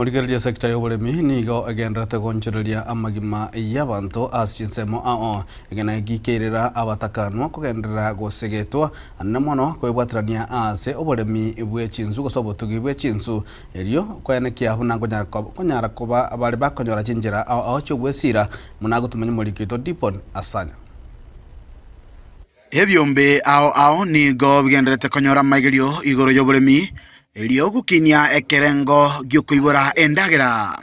Rigereria esecta y'oboremi nigo egendererete gonchoreria amagima y'abanto ase chinsemo ao. Egena eki keirera abatakanwa kogenderera gosegetwa anene mono kwebwaterania ase oboremi bwe chinsu gose obotugi bwe chinsu erio koenekia buna nkonyara koba bare bakonyora chinchera ao ao chi'ogwesira buna agotumanya omoriki oito Dipon Asanya. Ebiombe ao ao nigo bigendererete konyora amaigerio igoro y'oboremi, erio gokinia ekerengo gi'okoibora endagera.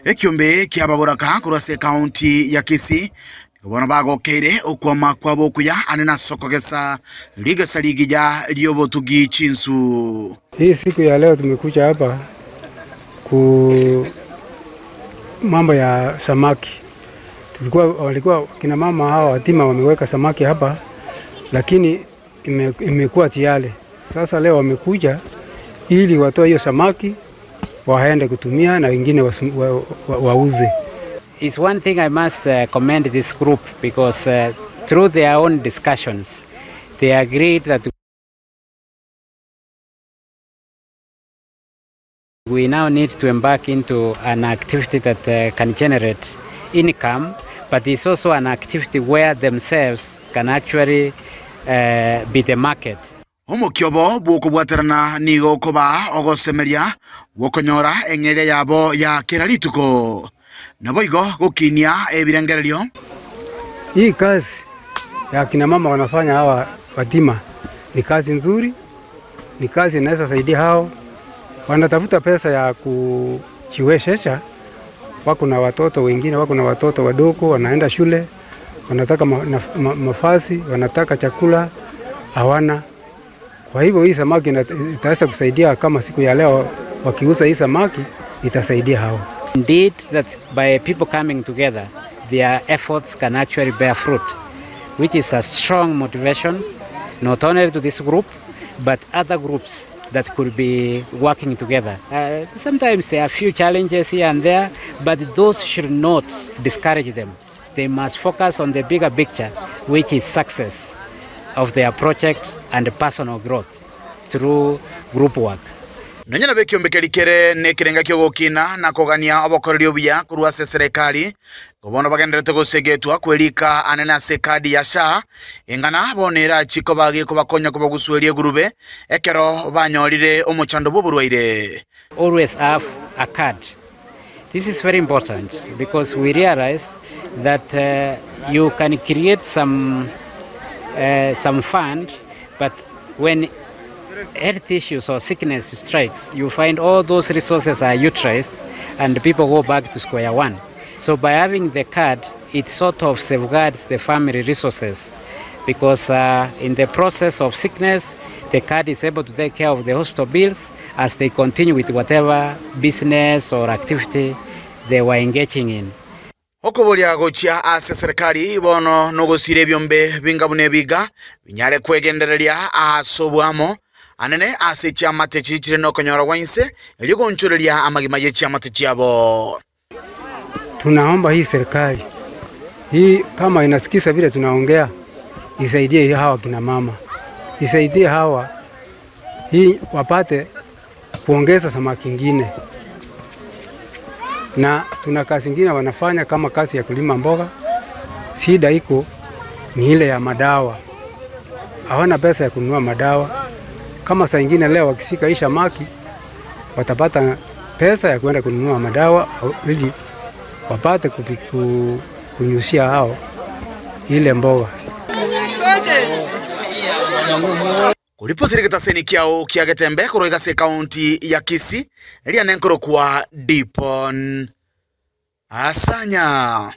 Ekiombe ki'ababoraka korwa ase ekaunti ya Kisii nigo bono bagokeire okwama kwabo okuya ande nase okogesa rigesa rigiya ri'obotugi chinsu. Hii siku ya leo tumekuja hapa ku mambo ya samaki. Tulikuwa walikuwa kina mama hawa watima wameweka samaki hapa, lakini ime, imekuwa tayari. Sasa leo wamekuja ili watoe hiyo samaki waende kutumia na wengine wauze wa, wa, wauze. It's one thing I must uh, commend this group because uh, through their own discussions they agreed that We now need to embark into an activity that uh, can generate income, but it's also an activity where themselves can actually uh, be the market. Omokia obo bw'okobwaterana nigo okoba ogosemeria gw'okonyora eng'eria yabo ya kera rituko, naboigo gokinia ebirengererio. Hii kazi ya kina mama wanafanya hawa watima ni kazi nzuri, ni kazi inaweza saidia hao wanatafuta pesa ya kujiwezesha. Wako na watoto wengine, wako na watoto wadogo wanaenda shule, wanataka ma, ma, mavazi, wanataka chakula hawana. Kwa hivyo hii samaki itaweza kusaidia, kama siku ya leo wakiuza hii samaki itasaidia hao. Indeed, that by people coming together, their efforts can actually bear fruit, which is a strong motivation, not only to this group, but other groups that could be working together. Sometimes there are few challenges here and there, but those should not discourage them. They must focus on the bigger picture, which is success of their project and personal growth through group work. Nonya nabo ekiombe keria kere nekerenga ki'ogokina na kogania obokoreri obuya korwa ase eserekari, nigo bono bagendererete gosegetwa kwerika anene ase ekadi ya SHA, eng'ana bono erachie koba gekobakonya kobagusueria egurube ekero banyorire omochando bw'oborwaire. Always have a card. This is very important because we realize that uh, you can create some, uh, some fund, but when health issues or sickness strikes, you find all those resources are utilized and people go back to square one. So by having the card, it sort of safeguards the family resources because uh, in the process of sickness, the card is able to take care of the hospital bills as they continue with whatever business or activity they were engaging in. Okoboria gochia ase serikali bono nogosira ebiombe binga buna ebiga binyare kwegendereria ase oboamo anene ase chiamate chiichire nokonyora gwa inse, erio gonchoreria amagima ye chiamate chiabo. Tunaomba hii serikali hii kama inasikiza vile tunaongea, isaidie hii hawa kina mama, isaidie hawa hii wapate kuongeza samaki ingine, na tuna kazi ingine wanafanya kama kazi ya kulima mboga. Shida iko ni ile ya madawa, hawana pesa ya kununua madawa. Kama saa ingine leo wakishika hii samaki watapata pesa ya kwenda kununua madawa ili wapate kunyusia hao ile mboga. Koripotire getaseni kiao kia Getembe korwa igase ekaunti ya Kisii, eria nenkorokwa Dipon Asanya.